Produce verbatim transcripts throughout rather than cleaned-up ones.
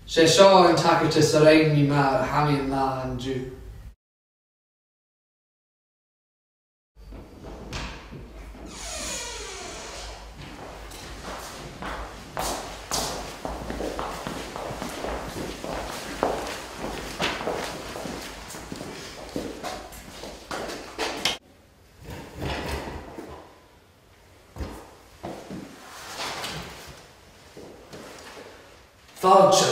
'S e seo an t-agadh as fheàrr a rinn mi mar a tha mi an-diugh. Fàilte.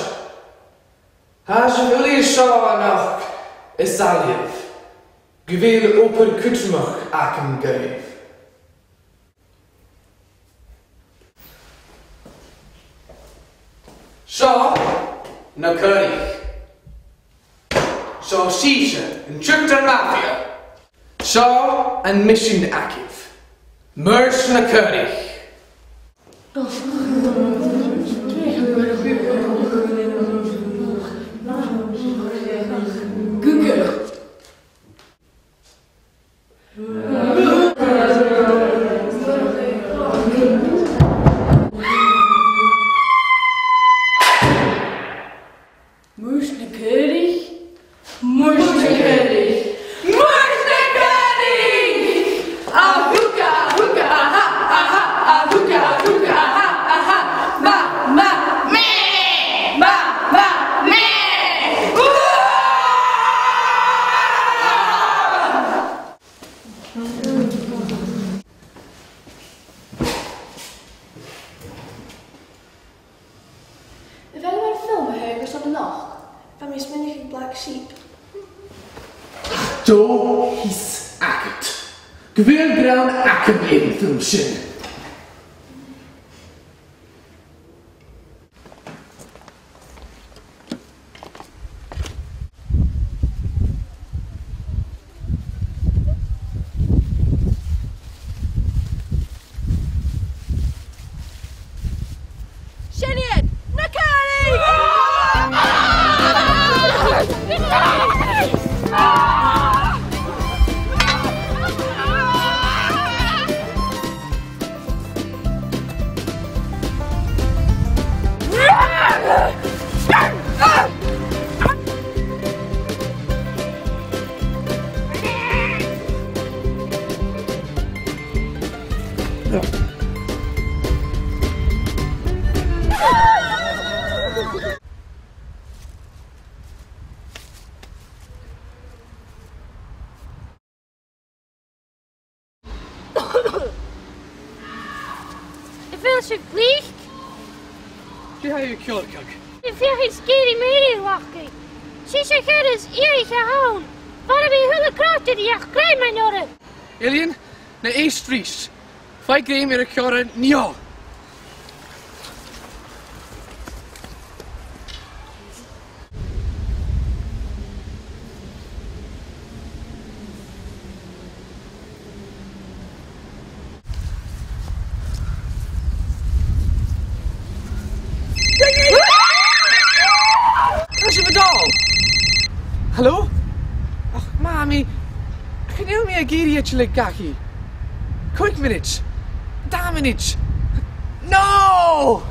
Tha sibh uile seo a-nochd, is e lèir gu bheil obair cudromach agam dhuibh. Seo na caoraich. Seo sibhse, an Trickster Mafia. Seo am misean agaibh. Murt na caoraich. Murt na caoraich. Murt na caoraich. Murt na caoraich. A hooka, a hooka, aha, aha, a hooka, a hooka, aha, aha. Ma, ma, me. Ma, ma, me. Uah! A bheil thu air film a thaghadh airson a-nochd? Bha mi a' smaoineachadh Black Sheep. Dè tha fios agad gu bheil greann agam air an film sin? Sin iad! Na caoraich! A bheil sibh glic? Dè tha thu a' ciallachadh? A bheil sibh ag iarraidh mòran a ghlacadh? 'S e seo a' cheann as fhiadhaiche a th' ann. Bha mi a' dol a ghràdh ri ach greim an-dràsta. Eilidh, na èist ris. Faigh greim air a' chòrr an-diugh. Càit a bheil thu? Hello? Och, Mamaidh. Chan eil mi ag iarraidh iad a leigeil dhachaigh. Còig mionaid. Dà mhionaid. No!